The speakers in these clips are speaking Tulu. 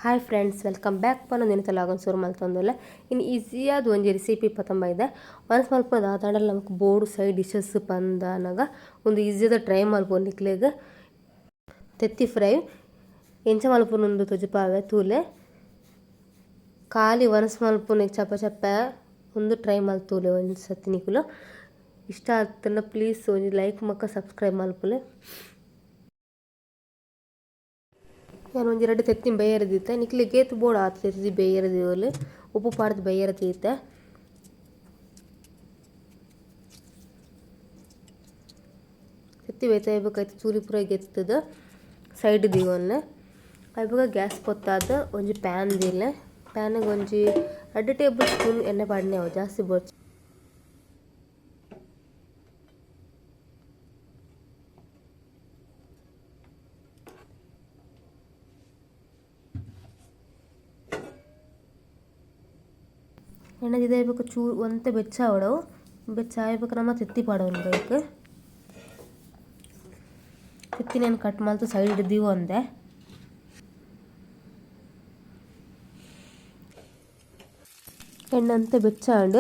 Hi friends, welcome back. ಪನ್ನೊಂದು ತಲಾಗನ್ ಶುರು ಮಲ್ತೊಂದುಲ್ಲ. ಇನ್ನು ಈಸಿಯಾದ ಒಂಜಿ ರೆಸಿಪಿ ಪತಂಬ ಇದೆ. ಒನಸ್ ಮಲ್ಪದ ಆತಂಡಲ ನಮಕ್ board side dishes ಪಂದನಗ ಒಂದು ಈಸಿಯಾದ ಟ್ರೈ ಮಲ್ಪೊಲಿ ನಿಕ್ಲೆಗ್. ತೆತ್ತಿ ಫ್ರೈ ಎಂಚ ಮಲ್ಪುನುಂದು ತೊಜಪಾವೆ ತೂಲೆ. ಖಾಲಿ ಒನಸ್ ಮಲ್ಪುನ ಚಪ್ಪ ಚಪ್ಪೆ ಒಂದು ಟ್ರೈ ಮಲ್ತೂಲೆ ಒಂಜಿ ಸತಿ ನಿಕುಲು. ಇಷ್ಟ ಆತಂಡ ಪ್ಲೀಸ್ ಒಂಜಿ ಲೈಕ್ ಮಕ್ಕ ಸಬ್ಸ್ಕ್ರೈಬ್ ಮಲ್ಪುಲೆ. ಯಾನ್ ಒಂಜಿ ರಡ್ಡ್ ತೆತ್ತಿನ್ ಬೇಯರೆ ದೀತೆ. ನಿಕ್ಲೆಗ್ ಏತ್ ಬೋಡು ಆತ್ ತೆತ್ತಿ ಬೇಯರೆ ದೀವೊಲಿ. ಉಪ್ಪು ಪಾಡ್ದ್ ಬೇಯರೆ ದೀತೆ. ತೆತ್ತಿ ಬೇತೆ ಬೊಕ ಐತ ಚೂರಿ ಪೂರ ಗೆತ್ತುದು ಸೈಡ್ ದೀವೊನ್ಲೆ. ಐಬೊಕ ಗ್ಯಾಸ್ ಪೊತ್ತಾದ್ ಒಂಜಿ ಪ್ಯಾನ್ ದೀಲೆ. ಪ್ಯಾನ್ ಗ್ ಒಂಜಿ ರಡ್ಡ್ ಟೇಬಲ್ ಸ್ಪೂನ್ ಎಣ್ಣೆ ಪಾಡ್ನೆ ಅವು ಜಾಸ್ತಿ ಬೋಡ್ಚಿ. ಎಣ್ಣೆ ದೀದ್ ಚೂರು ಒಂತೆ ಬೆಚ್ಚ ಆವೊಡು. ಬೆಚ್ಚ ಆಯಿ ಬೊಕ ನಮ ತೆತ್ತಿ ಪಾಡೊಡು ಐಕ್. ತೆತ್ತಿನ್ ಯಾನ್ ಕಟ್ ಮಲ್ತ್ ಸೈಡ್ ದೀವೊಂದೆ. ಎಣ್ಣೆ ಒಂತೆ ಬೆಚ್ಚ ಆಂಡ್.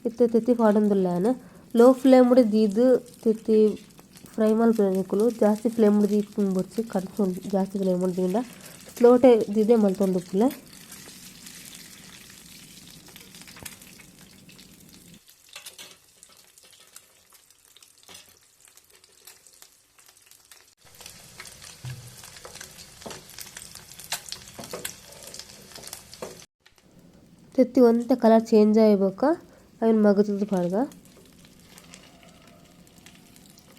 ಇತ್ತೆ ತೆತ್ತಿ ಪಾಡೊಂದುಲ್ಲೆ ಯಾನ್. ಲೋ ಫ್ಲೇಮ್ ಡ್ ದೀದ್ ತೆತ್ತಿ ಫ್ರೈ ಮಲ್ಪುಲೆ ನಿಕುಲು. ಜಾಸ್ತಿ ಫ್ಲೇಮ್ ಡ್ ದೀಪುನ ಬೊರ್ಚಿ ಕರ್ಪುಂಡು ಜಾಸ್ತಿ ಫ್ಲೇಮ್ ಡ್ ದೀಂಡ. Slow tea ದೀದೇ ಮಲ್ತೊಂದುಪ್ಪುಲೆ. ತೆತ್ತಿ ಒಂತೆ ಕಲರ್ ಚೇಂಜ್ ಆಯಿ ಬೊಕ ಐನ್ ಮಗತುದು ಪಾಡ್ಗ.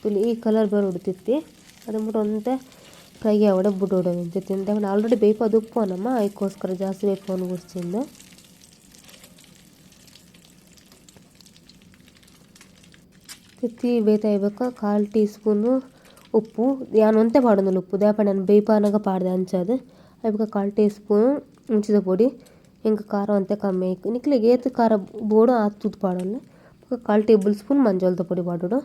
ತೂಲೆ ಈ ಕಲರ್ ಬರೊಡು ತೆತ್ತಿ. ಅದ ಮುಟ ಒಂತೆ ಫ್ರೈ ಆವಡ್ ಬುಡೊಡು ಅವೆನ್ ತೆತ್ತಿನ್. ದಾಯೆ ಆಲ್ರೆಡಿ ಬೇಯ್ಪಾದ್ ಉಪ್ಪುವ ನಮ ಐಕೋಸ್ಕರ ಜಾಸ್ತಿ ಬೇಯ್ಪಾವೊಂದು ಬೊಡ್ಚಿಂದ್. ತೆತ್ತಿ ಬೇತೆ ಆಯಿ ಬೊಕ ಕಾಲ್ ಟೀ ಸ್ಪೂನ್ ಉಪ್ಪು. ಯಾನ್ ಒಂತೆ ಪಾಡೊಂದುಲ್ಲೆ ಉಪ್ಪು ದಾಯೆ ಪಂಡ ಯಾನ್ ಬೇಯ್ಪಾನಗ ಪಾಡ್ದೆ ಅಂಚಾದ್. ಐಬೊಕ ಬೊಕ ಕಾಲ್ ಟೀ ಸ್ಪೂನ್ ಮುಂಚಿದ ಪೊಡಿ. ಎಂಕ್ ಖಾರ ಒಂತೆ ಕಮ್ಮಿ ಐಕ್. ನಿಕ್ಲೆಗ್ ಏತ್ ಖಾರ ಬೋಡು ಆತ್ ತೂದು ಪಾಡೊಲಿ. ಬೊಕ ಕಾಲ್ ಟೇಬಲ್ ಸ್ಪೂನ್ ಮಂಜೊಲ್ದ ಪೊಡಿ ಪಾಡೊಡು.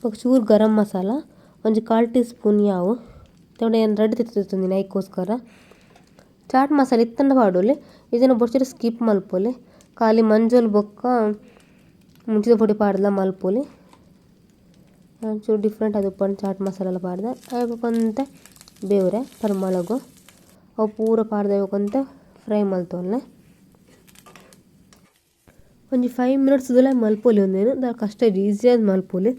ಬೊಕ ಚೂರು ಗರಂ ಮಸಾಲ, ಒಂಜಿ ಕಾಲ್ ಟೀ ಸ್ಪೂನ್ ಯಾವು. ತೋಡ ಯಾನ್ ರಡ್ಡ್ ತೆತ್ತಿ ದೆತ್ತೊಂದಿನಿ ಐಕೋಸ್ಕರ. ಚಾಟ್ ಮಸಾಲೆ ಇತ್ತಂಡ ಪಾಡೊಲಿ, ಇಜ್ಜಿಂಡ ಬೊಡ್ಚಿಡ ಸ್ಕಿಪ್ ಮಲ್ಪೊಲಿ. ಖಾಲಿ ಮಂಜೊಲ್ ಬೊಕ್ಕ ಮುಂಚಿದ ಪೊಡಿ ಪಾಡ್ದ್ಲ ಮಲ್ಪೊಲಿ. ಒಂಚೂರು ಡಿಫ್ರೆಂಟ್ ಆದುಪ್ಪುಂಡು ಚಾಟ್ ಮಸಾಲೆಲ ಪಾಡ್ದ್. ಐಕ್ ಬೊಕ ಒಂತೆ ಬೇವುರೆ ಪರಿಮಳಗ್ ಅವು ಪೂರ ಪಾಡ್ದ್ ಐಕ್ ಒಂತೆ ಫ್ರೈ ಮಲ್ತೊನ್ಲೆ. ಒಂಜಿ 5 ಮಿನಿಟ್ಸ್ ದುಲೈ ಮಲ್ಪೊಲಿ ಉಂದೆನ್. ದಾಲ ಕಷ್ಟ ಇಜ್ಜಿ, ಈಸಿ ಆದ್ ಮಲ್ಪೊಲಿ.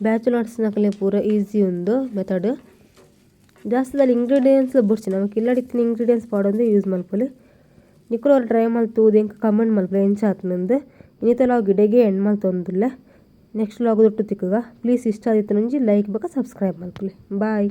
ಬ್ಯಾಚುಲರ್ಸ್ ನಕಲೆ ಪೂರ ಈಸಿ ಉಂದು ಮೆಥಡ್. ಜಾಸ್ತಿ ದಾಲ ಇಂಗ್ರೀಡಿಯೆಂಟ್ಸ್ ಬೊಡ್ಚಿ, ನಮಕ್ ಇಲ್ಲಡ್ ಇತ್ತಿನ ಇಂಗ್ರೀಡಿಯೆಂಟ್ಸ್ ಪಾಡೊಂದು ಯೂಸ್ ಮಲ್ಪೊಲಿ. ನಿಕುಲು ಒರ ಟ್ರೈ ಮಲ್ತೂದು ಎಂಕ್ ಕಮೆಂಟ್ ಮಲ್ಪುಲೆ ಎಂಚ ಆತ್ಂಡ್. ಇನಿತ ವ್ಲಾಗ್ ಇಡೆಗೆ ಎಂಡ್ ಮಲ್ತೊಂದುಲ್ಲೆ. ನೆಕ್ಸ್ಟ್ ವ್ಲಾಗ್ ದೊಟ್ಟು ತಿಕ್ಕುಗ. ಪ್ಲೀಸ್ ಇಷ್ಟ ಆದಿತ್ತಿನ ಒಂಜಿ ಲೈಕ್ ಬೊಕ ಸಬ್ಸ್ಕ್ರೈಬ್ ಮಲ್ಪುಲೆ. ಬಾಯ್.